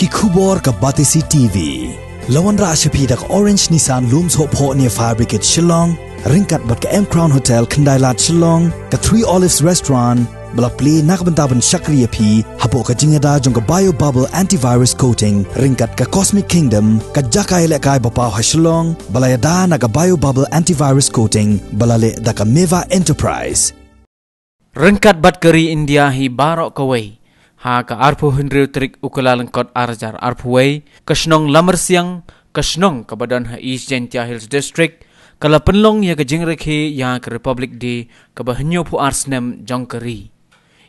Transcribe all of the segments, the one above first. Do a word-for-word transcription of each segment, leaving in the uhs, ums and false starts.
Ki khubor ka Batesi T V. La wanrah sha phi da ka Orange Nissan Lum Sohphoh near Fire Brigade Shillong, ryngkat bad ka M Crown Hotel Khyndailad Shillong, ka Three Olives Restaurant, ba la plie na ka bynta ban shakri ïa phi hapoh ka jingïada jong ka Bio Bubble Antivirus Coating, ryngkat ka Cosmic Kingdom, ka jaka ïalehkai ba paw ha Shillong, ba la ïada na ka Bio Bubble Antivirus Coating, ba la leh da ka Meva Enterprise. Ryngkat bad ka ri India hi baroh kawei, ha ka arphew hynriew tarik u Kyllalyngkot ar hajar arphew wei, ka shnong Lamarsiang, ka shnong kaba don ha East Jaintia Hills District, ka la pynlong ïa ka jingrakhe ïa ka Republic Day kaba hynñiewphew ar snem jong ka ri.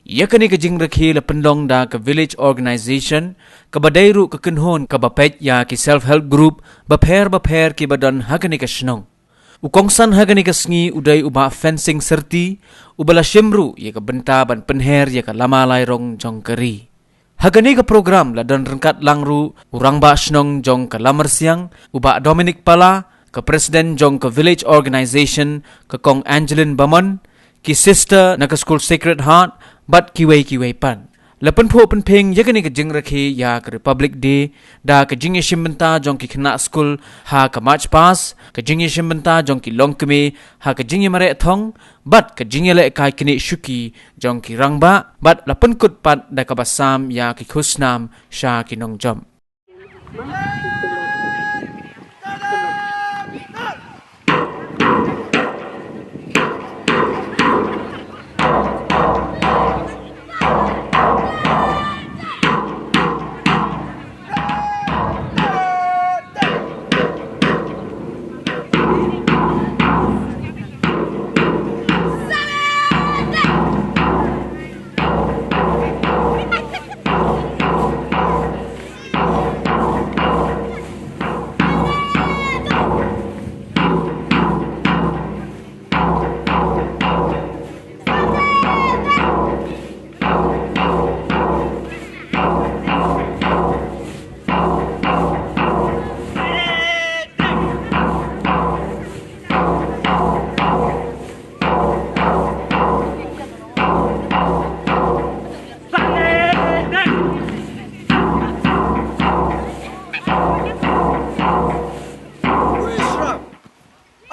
Ïa kane ka jingrakhe la pynlong da ka Village Organization, kaba dei ruh ka kynhun kaba peit ïa ki self help group bapher bapher kiba don ha kane ka shnong. U kongsan ha kane ka sngi u dei u Bah Fensing Syrti, uba la shim ruh ïa ka bynta ban pynher ïa ka lama lai rong jong ka ri. Ha kane ka program la don ryngkat lang ruh u Rangbah Shnong jong ka Lamarsiang, u Bah Dominic Pala, ka President jong ka Village Organization, ka Kong Angeline Bamon, ki sister na ka skul Sacred Heart, bad kiwei kiwei pat. La pynphuh pynphieng ïa kane ka jingrakhe ïa ka Republic Day da ka jingïashim bynta jong ki khynnah skul ha ka March Past, ka jingïashim bynta jong ki longkmie ha ka jingïamareh thong, bad ka jingïalehkai knieh shuki jong ki rangbah, bad la pynkut pat da kaba sam ïa ki khusnam sha ki nongjop.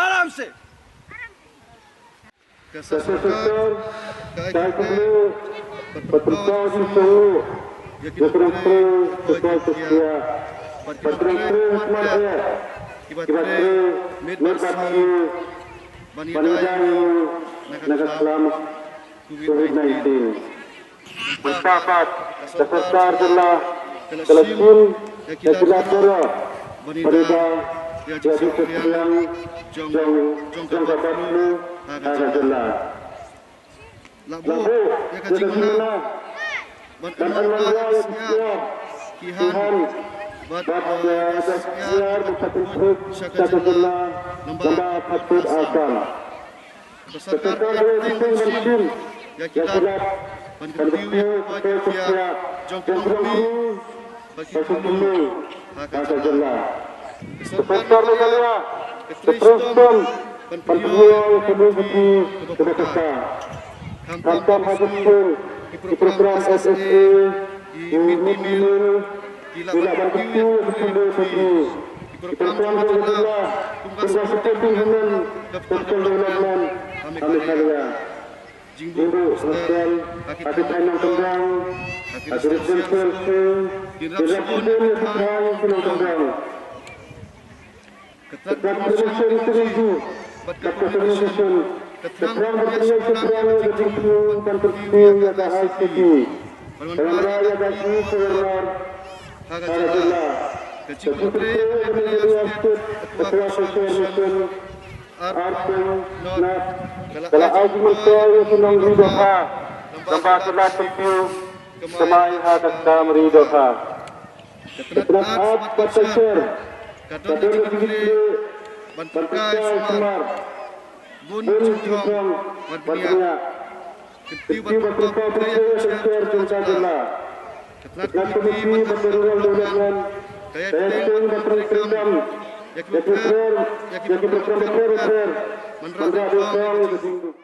Aram se. Ka sorkar ka ai khublei bad pynpaw jingshong ïa ki nongtrei ka koi ka khiah bad ki nongtrei hikmat eh kiba trei miet bad sniew ban ïada ïa u na ka khlam covid nineteen. Mynta pat ka sorkar jylla ka la shim ïa ki lad baroh ban ïada ïa ka jingshong pdiang jong ka bird flu ha ka jylla. La buh ïa ka jingmana ban ym wanrah ïa ka syiar ki han bad ïa ka syiar ban sa pynthut sha ka jylla lyngba ka pud Assam. Ka sorkar ka la ïathuh ban shim ïa ki lad ban kyntiew ïa ka koi ka khiah jong ki longkmie bad ki khynnah ha ka jylla. Ka sorkar Meghalaya ka trei shitom ban pynïoh ïa ka mujti kaba paka. Khamtam ha ka skul, ki program S S A, ki mid day meal, ki lah ban kyntiew ïa ka khyllung ka jong ki. Ki program jong ka jylla kum ka Supporting Women Capital Development ha Meghalaya. Jingbuh hostel ha ki thaiñ nongkyndong, ha ki residential school, ki rap shibun ïa ki thaiñ ki nongkyndong. Ka transformation strategy bad ka communication ka thrang ban pynïaid shaphrang ïa ka jingthmu ban pynkhih ïa ka I C T ban wanrah ïa ka e-governor ha ka jylla. Ka jingpyntrei ïa ka Meghalaya State Aquaculture Mission Arphew North ka la ai jingmyntoi ïa ki nongri dohkha lyngba ka lad kyntiew kamai ha ka kam ri dohkha. Ka tnat Arts bad Culture ka don ka jingkitkhlieh ban pynkhih sumar bun jingthrong bad bniah. Kyntiew bad pynpaw pynpreh ïa ka culture jong ka jylla. Ka tnat Committee bad ka Rural Development ka ïaid bteng bad trei treikam ïa ki bapher, ïa ki program bapher bapher ban wanrah dohkha ïa ka jingduk.